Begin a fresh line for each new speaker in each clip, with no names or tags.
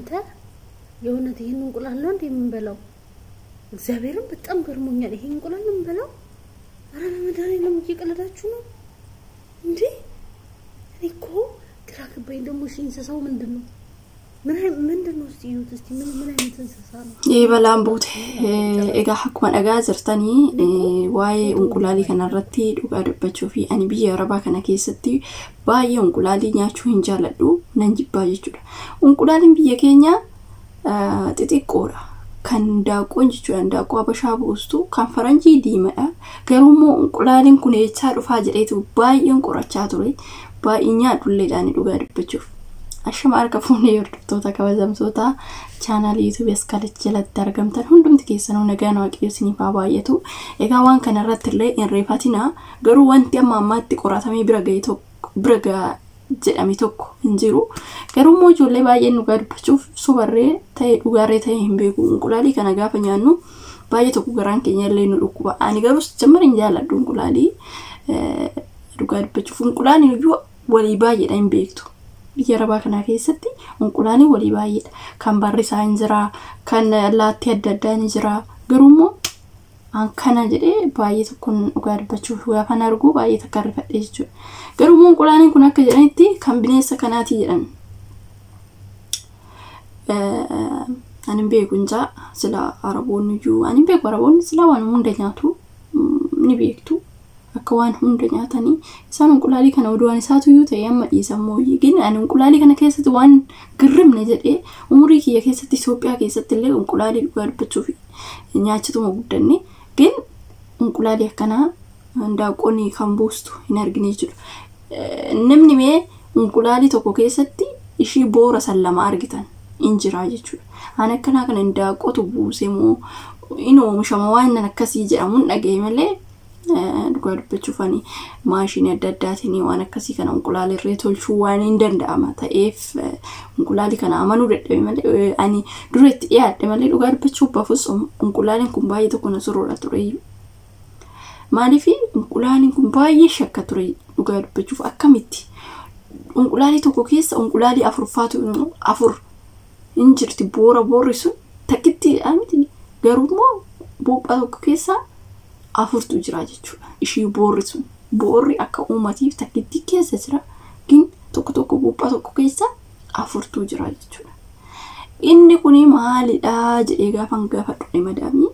እናንተ የእውነት ይህን እንቁላል ነው እንዴ የምንበላው? እግዚአብሔርም በጣም ገርሞኛል። ይሄ እንቁላል ነው የምንበላው? ኧረ በመድኃኒዓለም እየቀለዳችሁ ነው እንዴ? እኔ እኮ ግራ ገባኝ። ደግሞ እሺ እንስሳው ምንድን ነው? ምንድን ነው? እስቲ እዩት እስቲ ምን አይነት እንስሳ ነው?
Balaan buute. Egaa akkuma dhagaa jirtanii waa'ee unqulaalii kanarratti dhugaa dubbachuu fi ani biyya arabaa kana keessatti baay'ee unqulaalii nyaachuu hin jaalladhu, nan jibbaa jechuudha. Unqulaaliin biyya keenya xixiqqoodha. Kan daaqoon jechuudha, daaqoo habashaa buustu kan faranjii diimadha. Garuu immoo unqulaaliin kun eessaa dhufaa jedheetu baay'een qorachaa ture. Baay'ee nyaadhulleedhaan dhugaa dubbachuuf. Ashama harka fuunee hordoftoota kabajamtoota chaanaalii yuutuubii Askaalech jalatti argamtan hundumti keessanuu nagaan waaqayyo isiniif haa baay'atu. Egaa waan kana irratti illee hin reeffatinaa, garuu wanti amma ammaatti qoratamee bira ga'e tokko bira ga'a jedhame tokko hin jiru. Garuu immoo ijoollee baay'een dhugaa dubbachuuf sobarree ta'e dhugaarree ta'e hin beeku. Unqulaalii kana gaafa nyaannu baay'ee tokko garaan keenya illee nu dhukkuba. Ani garuu jammar hin jaalladhu unqulaalii. Dhugaa dubbachuuf unqulaaliin iyyuu walii baay'eedha hin beektu. Biyya arabaa kana keessatti unqulaaliin walii baay'eedha. Kan barrisaa hin jira, kan allaattii adda addaa ni jira. Garuu immoo an kana jedhee baay'ee tokkoon dhugaa dubbachuuf gaafan argu baay'ee takka rifadhe jechuudha. Garuu immoo unqulaaliin kun akka jedhanitti kan bineensa kanaati jedhan. Ani hin beeku injaa sila araboonni iyyuu ani hin beeku, araboonni sila waan hunda nyaatu ni beektu. Akka waan hunda nyaatanii isaan unqulaalii kana oduun isaatu iyyuu ta'e amma dhiisan mooyyii. Gin ani unqulaalii kana keessatti waan girrimne jedhee umurii kiyya keessatti Itoophiyaa keessatti illee unqulaalii dhugaa dubbachuuf nyaachituma guddanne. Gin unqulaalii akkanaa daaqoon kan buustu hin argine jechuudha. Namni mee unqulaalii tokko keessatti ishii boora san lama argitan hin jira jechuudha. Ani akkanaa kana daaqotu buuse moo in oomishama waan akkasii jedhamuun dhaga'e malee dhugaa dubbachuuf ani maashinii adda addaatiin waan akkasii kana unqulaalii irree tolchuu waan hin danda'ama ta'eef unqulaalii kana amanuu dadhabe malee ani dura itti dhiyaadhe malee dhugaa dubbachuuf bafus unqulaaliin kun baay'ee tokko na suruudha ture. Maaliif unqulaaliin kun baay'ee shakka ture dhugaa dubbachuuf, akkamitti unqulaalii tokko keessa unqulaalii afurfaatu afur hin jirti, boora boorri sun takkitti miti, garuu immoo buuphaa tokko keessa afurtu jira jechuudha. Ishii boorri sun boorri akka uumatiif takkitti keessa jira, gin tokko tokko buuphaa tokko keessa afurtu jira jechuudha. Inni kuni maalidha jedhee gaafan gaafadhu madaamii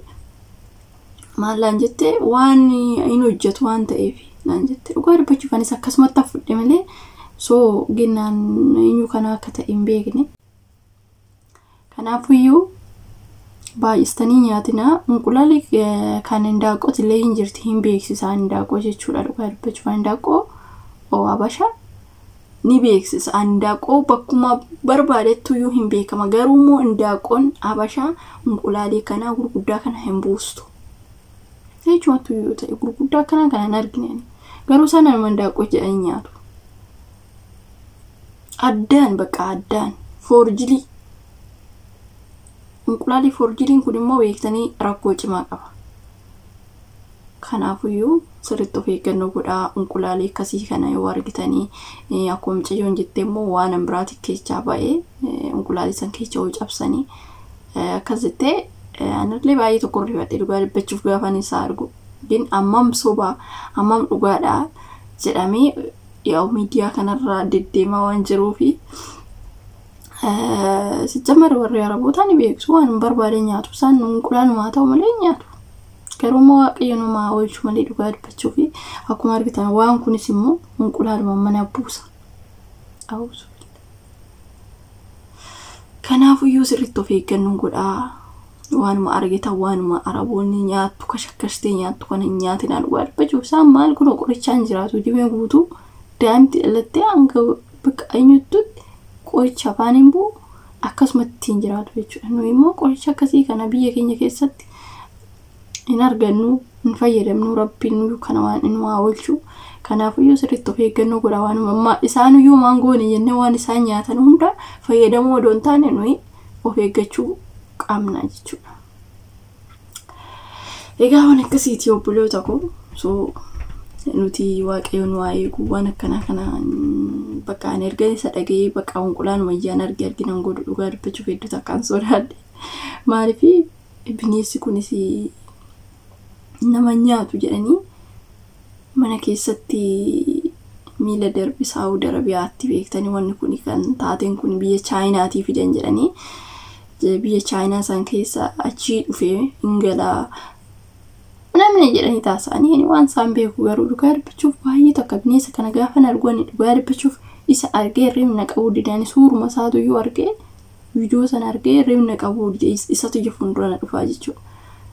maal naan jette, waan inni hojjetu waan ta'eef naan jette. Dhugaa dubbachuuf anis akkasumatti fudhe malee soo ginnaan eenyu kana akka ta'e hin beekne. Kanaafuyyuu baay'istanii nyaatinaa. Unqulaalii kan hindaaqooti illee hin jirti, hin beeksisa hindaaqoo jechuudha. Dhugaa dubbachuuf hindaaqoo habasha ni beeksisa. Hindaaqoo bakkuma barbaadettuyyuu hin beekama. Garuu immoo hindaaqoon habashaa unqulaalii kanaa gurguddaa kana hin buustu. Jechumattu yoo ta'e gurguddaa kana kana hin argine. Garuu isaan nama hindaaqoo jedhanii nyaatu. Addaan bakka addaan foorjilii. Unqulaalii foorjiliin kun immoo beektanii rakkoo cimaa qaba. Kanaafuyyuu sirriitti of eeggannoo godhaa unqulaalii akkasii kana yoo argitanii. Akkuma mucayyoon jettee immoo waan biraati keessaa ba'ee unqulaalii san keessa yoo cabsanii akkas jettee anillee baay'ee tokko rifadhe dhugaa dubbachuuf gaafan isaa argu. Gin ammam sobaa ammam dhugaadha jedhamee yaa'u miidiyaa kanarra deddeemaa waan jiruufi sijjamar warri arabootaa ni beektu, waan hin barbaade nyaatu isaan, unqulaalumaa haa ta'u malee nyaatu. Garuu immoo waaqayyo namaa oolchu malee dhugaa dubbachuu fi akkuma argitan waan kunis immoo unqulaaluma mana buusa. Awusu. Kanaafuyyuu sirriitti of eeggannoo godhaa. Waanuma argitan waanuma araboonni nyaattu kashakkashtee nyaattu kana hin nyaatinaa. Dhugaa dubbachuuf isaan maal kun qorichaan jiraatu, dhibee guutuu daa'imti dhalattee hanga bakka eenyuttutti qoricha afaan hin bu'u, akkasumatti ittiin jiraatu jechuudha. Nuyi immoo qoricha akkasii kana biyya keenya keessatti hin argannu, hin fayyadamnu, rabbiin nuyi kana waan nu haa oolchu. Kanaafuyyuu sirriitti of eeggannoo godha. Waanuma ammaa isaanuyyuu maan goone jennee waan isaan nyaatan hunda fayyadamoo odoo hin taane nuyi of eeggachuu qabna jechuudha. Egaa waan akkasiiti obboloota koo. So Nuti waaqayyoon waa eeguu waan akkanaa kana bakka ani erga isa dhaga'ee bakka unqulaanuma iyyaan arge arginan godhu dhugaa dubbachuuf hedduu takkaan sodaadhe. Maaliif bineensi kunis nama nyaatu jedhanii mana keessatti miila darbi Saawud Arabiyaatti beektanii wanni kun kan taateen kun biyya Chaayinaatii fidan jedhanii biyya Chaayinaa san keessa achii dhufee hin galaa namni jedhanii taasisanii waan isaan beeku garuu dhugaa dubbachuuf baay'ee takka bineensa kana gaafa argu ani dhugaa dubbachuuf isa argee hirribna qabuu didaan suuruma isaatu iyyuu argee viidiyoo sana argee hirribna qabuu dide isatu ija fuuldura na dhufaa jechuudha.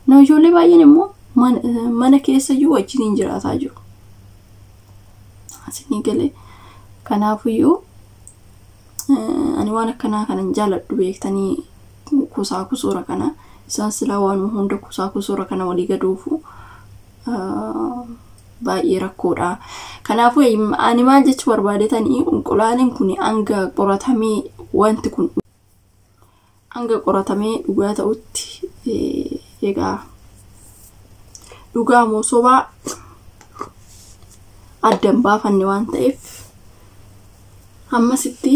Na ijoollee baay'een immoo mana keessa iyyuu wajjiniin jiraataa jiru. Asinii galee kanaafiyyuu ani waan akkanaa kana hin jaaladhu beektanii kusaa kusuura kana isaan silaa waanuma hunda kusaa kusuura kana walii gaduufu baay'ee rakkoodha. Kanaafuu ani maal jechuu barbaadetanii unqulaaliin kun hanga qoratamee wanti kun hanga qoratamee dhugaa ta'utti egaa dhugaa moo sobaa addan baafanne waan ta'eef ammasitti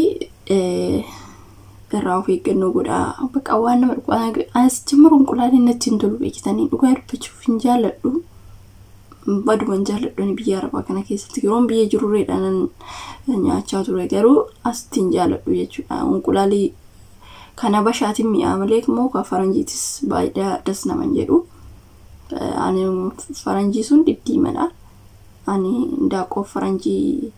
irraa of eeggannoo godhaa. Bakka waan nama dhugaa anis jimmaru unqulaaliin natti hin tolu beektanii dhugaa dubbachuuf hin jaalladhu. Baduma hin jaalladhu ani biyya arabaa kana keessatti yeroon biyya jirurreedhaan nyaachaa ture garuu asitti hin jaalladhu jechuudha. Unqulaalii kana bashaatiin mi'aa malee immoo kan faranjiitis baay'ee das nama hin jedhu. Ani faranjii sun diddiimadha. Ani daakoo faranjii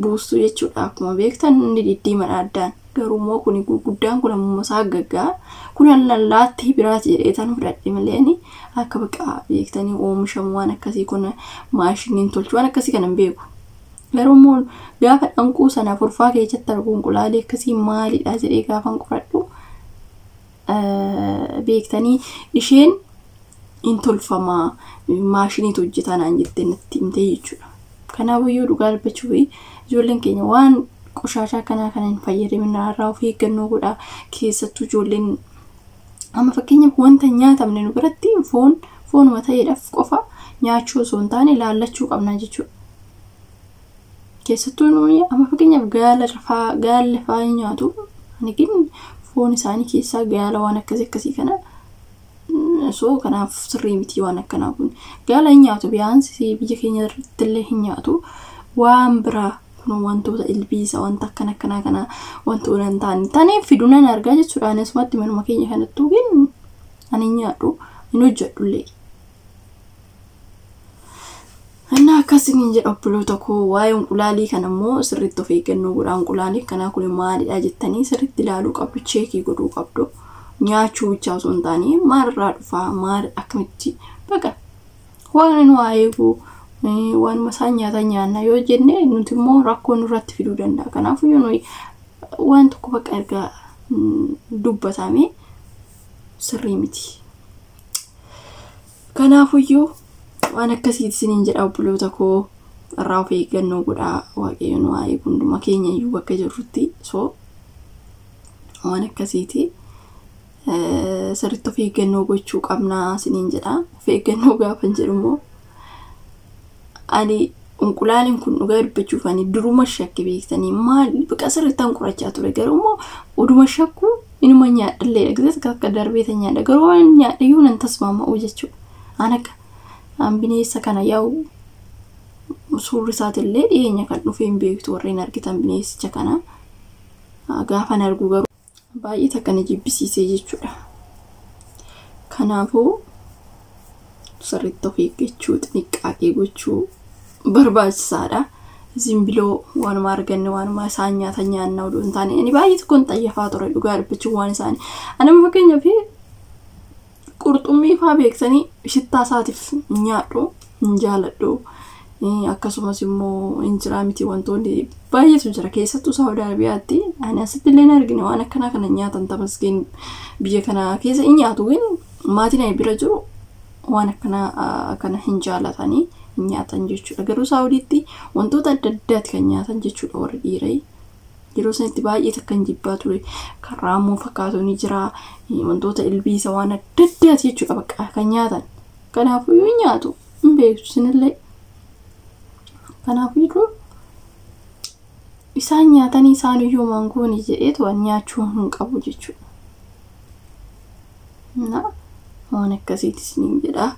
buustuu jechuudha. Akkuma beektan inni diddiimadha addaan. Garuu immoo kun guddaan kun ammoo isaa gaggaa kun lallaattii biraati jedhee tan fudhadhe malee ani akka baqa beektanii oomishamu waan akkasii kun maashiniin tolchu waan akkasii kana hin beeku. Garuu immoo gaafa dhanquu sana furfaa keessatti argu unqulaalee akkasii maalidha jedhee gaafa qoradhu beektanii isheen hin tolfamaa maashiniitu hojjetaa naan jettee natti himte jechuudha. Kanaafiyyuu dhugaa dubbachuuf ijoolleen keenya waan qoshaashaa kanaa kana hin fayyadamin irraa of eeggannoo godhaa. Keessattuu ijoolleen amma fakkeenyaaf wanta hin nyaatamne nu biratti foon foonuma ta'eedhaaf qofa nyaachuu osoo hin taane ilaallachuu qabna jechuudha. Keessattuu nuyi amma fakkeenyaaf gaala rafaa gaala fa'aa hin nyaatu. Ani foon isaanii keessaa gaala waan akkasii akkasii kana soo kanaaf sirrii miti waan akkanaa kun. Gaala hin nyaatu biyyaansi biyya keenya irratti illee hin nyaatu waan biraa kun wantoota ilbiisa wanta akkana akkanaa kana wantoota hin taane taneef fidu nan argaa jechuudha. Ani asumatti manuma keenya kanattuu gin ani hin nyaadhu hin hojjedhu illee. Innaa akkasiin jedha obboloota koo waa'ee unqulaalii kana immoo sirriitti of eeggannoo godhaa. Unqulaalii akkanaa kun maalidha jettanii sirriitti ilaaluu qabdu, cheekii godhuu qabdu. Nyaachuu bichaa osoo hin taane maalirraa dhufaa maal akkamitti baqa waan nu haa eegu waanuma isaan nyaatan nyaanna yoo jenne nuti immoo rakkoo nurratti fiduu danda'a. Kanaafuu nuyi waan tokko bakka erga dubbatame sirrii miti. Kanaafuyyuu waan akkasiiti isiniin jedha obboloota koo irraa of eeggannoo godhaa. Waaqayyo nu haa eegu hunduma keenya iyyuu bakka jirrutti soo waan akkasiiti. Sirriitti of eeggannoo gochuu qabnaa isiniin jedha. Of eeggannoo gaafan jedhu immoo ani unqulaaliin kun dhugaa dubbachuuf ani duruma shakke beektanii maal baqa sirriitti an qorachaa ture garuu immoo oduma shakku inuma nyaadhallee dhagzees akka darbeeta nyaadha garuu waan nyaadhe iyyuu nan tasmaama'u jechuudha. An akka an bineensa kana yaa'u suurri isaatillee dhiyeenya kan dhufee hin beektu warreen argitan bineensicha kana gaafan argu garuu baay'ee takka na jibbisiisee jechuudha. Kanaafuu sirriitti of eeggachuu xiniqqaaqee gochuu barbaachisaadha. Zimbiloo waanuma arganne waanuma isaan nyaatan nyaanna odoo hin taane ani baay'ee tokkoon xayyafaa ture dhugaa dubbachuun waan isaanii. Ani amma fakkeenyaaf qurxummii fa'aa beektanii shittaa isaatiif hin nyaadhu hin jaaladhu. Akkasumas immoo hin jiraa miti wantoonni baay'eetu jira keessattuu Saawud Arabiyaatti ani asitti illee hin argine waan akkanaa kana nyaatan tamasgeen biyya kana keessa hin nyaatu gin maatiin ani bira jiru waan akkanaa kana hin jaalatanii hin nyaatan jechuudha. Garuu Saawudiitti wantoota adda addaati kan nyaatan jechuudha warri dhiiraa. Yeroo sanitti baay'ee takka hin jibbaa ture. Kan raammoo fakkaatu ni jira. Wantoota ilbiisa waan adda addaati jechuudha bakka kan nyaatan. Kanaafuu hin nyaatu hin beektu isinillee. Kanaafuu isaan nyaatanii isaan iyyuu mangooni jedheetu waan nyaachuu hin qabu jechuudha. Na waan akkasiitis niin jedha.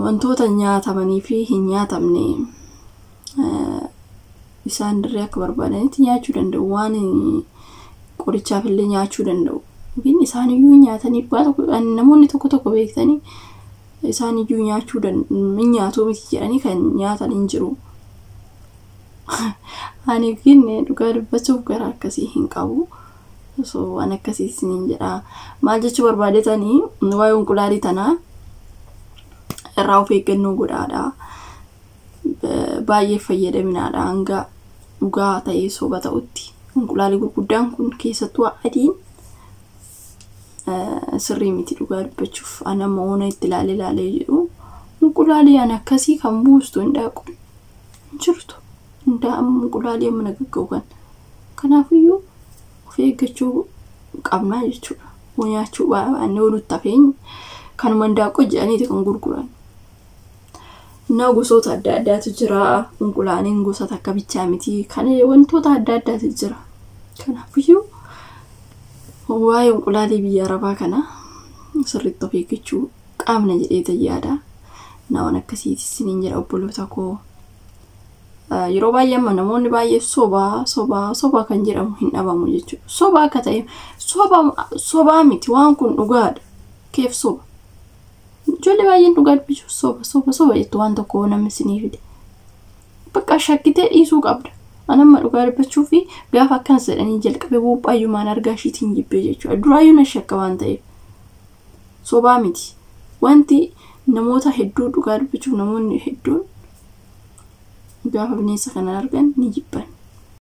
Wantoota nyaatamanii fi hin nyaatamne isaan dirree akka barbaadanitti nyaachuu danda'u. Waan qorichaaf illee nyaachuu danda'u. Yookiin isaan iyyuu nyaatanii namoonni tokko tokko beektanii isaan iyyuu nyaachuu nyaatu miti jedhanii kan nyaatan hin jiru. Ani yookiin dhugaa dubbachuuf gara akkasii hin qabu. So waan akkasii isiniin jedha. Maal jechuu barbaadetanii waa'ee inqulaalii tanaa irraa of eeggannoo godhaadha. Baay'ee fayyadaminaadha hanga dhugaa ta'ee soba ta'utti. Inqulaalii gurguddaan kun keessattuu adiin sirrii miti dhugaa dubbachuuf. Ani amma oona itti ilaalee ilaalee jedhu inqulaalii ani akkasii kan buustu hin daaqu hin jirtu. Hundaa amma inqulaalii amma nagagga'u kan. Kanaafiyyuu of eeggachuu qabnaa jechuudha. Nyaachuu baay'ee nutti hafeenyu kanuma hindaaqoo jedhaniiti kan gurguran. Na gosoota adda addaatu jira. Inqulaaliin gosa takka bichaa miti. Kan wantoota adda addaatu jira. Kanaafiyyuu waa'ee inqulaalii biyya arabaa kana sirriitti of eeggachuu qabna jedhee yaada. Na waan akkasiitis isiniin jedha obboloota koo. Yeroo baay'ee amma namoonni baay'ee sobaa sobaa sobaa kan jedhamu hin dhabamu jechuudha. Sobaa akka ta'e sobaa miti waan kun dhugaadha. Keef soba. Ijoollee baay'een dhugaa dubbachuuf soba soba soba jettu waan tokko namni isinii fide. Bakka shakkitee dhiisuu qabda. Ani amma dhugaa dubbachuu fi gaafa akkanas jedhanii jalqabee buuphaayyumaan argaa ishiitiin jibbee jechuudha. Duraayyuu na shakka waan ta'eef. Sobaa miti. Wanti namoota hedduu dhugaa dubbachuuf namoonni hedduun gaafa bineensa kana argan ni jibban.